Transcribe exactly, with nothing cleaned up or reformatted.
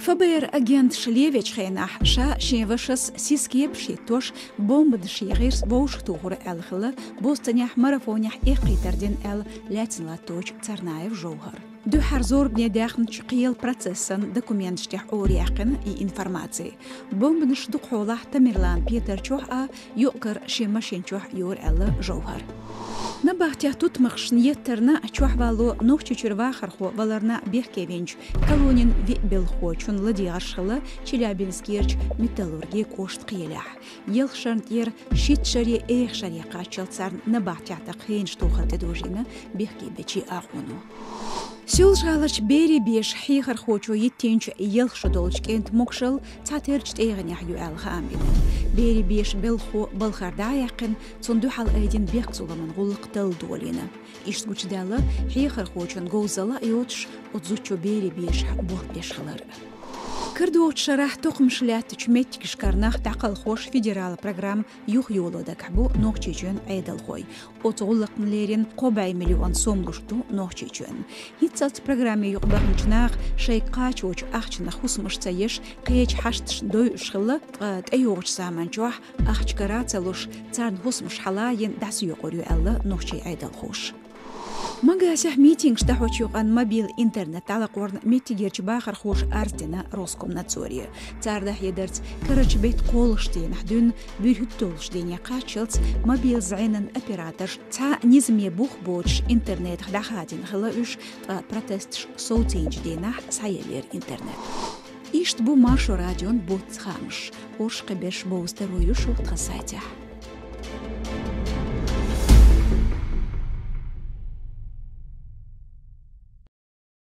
ФБР агенташ левечу хенахь ша шен вашас сиса кепаш хӀиттош, бомбанаш егӀирс вовшахтухура аьлла хилла, Бостонехь марафонехь эккхийтар дина аьлла лаьцна латточу Царнаев Жовхар. Дуьххьара зорбане даьхначу кхелан процессан документаш тӀехь Ӏораяьккхина и информаци. Бомбанаш дукхахьолахь Тамерлан Петар чохь а, юкъ-кара шен машен чохь а йора аьлла Жовхар. Набахтех тутмакхашна еттарна, чохь вало Нохчийчуьра вахархо валарна бехке винчу колонин виъ белхахочун ладегӀарш хилла Челябинскерчу металлургин кӀоштан кхелехь. Ялх шарна тӀера шийтта шаре, эха шаре кхаччалц царна набахтехь тӀаккха хенаш тохар тӀедожийна бехке бечийн агӀоно. Соьлжа-ГӀаларчу берийн бешан хьехархочо йиттинчу ялх шо долчу кӀентан могушалла цхьатерчу тӀегӀанехь ю аьлла хаам бина. Берийн бешан белхахо балхара дӀа а яьккхина, цунна дуьхьал айдина бехк-зуламан гӀуллакх талла долийна. Иштта гучудаьлла хьехархочун говзалла а йоцуш, оцу зудчо берийн бешахь болх беш хилар. КарадогӀучу шарахь токхамаш лаьттачу меттигашкара нах дӀакхалхош федералан программа юхайоло дагахь бу Нохчийчоьнан Ӏедалхой. Оцу гӀуллакхна леррина кхо бӀе миллион сом луш ду Нохчийчоьнна. ХӀинццалц программе юкъабаханчу наха шайга кхачочу ахчанах хӀусамаш ца еш, кхечу хьашташна дойуш хилла, ткъа тӀейогӀучу заман чохь ахча кара а ца луш, царна хӀусамаш хьала а йина дӀасаоькъур ю аьлла нохчийн Ӏедалхоша. Магасехь митингаш дӀахьочу юкъанна мобил интернет дӀалакъорна меттигерчу бахархоша арз дина Роскомнадзоре. Цара дӀахьедарца, карарчу беттан кхоалгӀачу дийнахь дуьйна буьрхӀитталгӀачу дийне кхаччалц мобил зӀенан операторш цхьа низаме бух боцуш интернетах дӀахадийна хилла уьш, ткъа протесташ совцийначу дийнахь схьаеллера интернет. Иштта бу Маршо радион боьрша хаамаш. Оршах кхин берш бовза таро ю шух тхан сайтехь.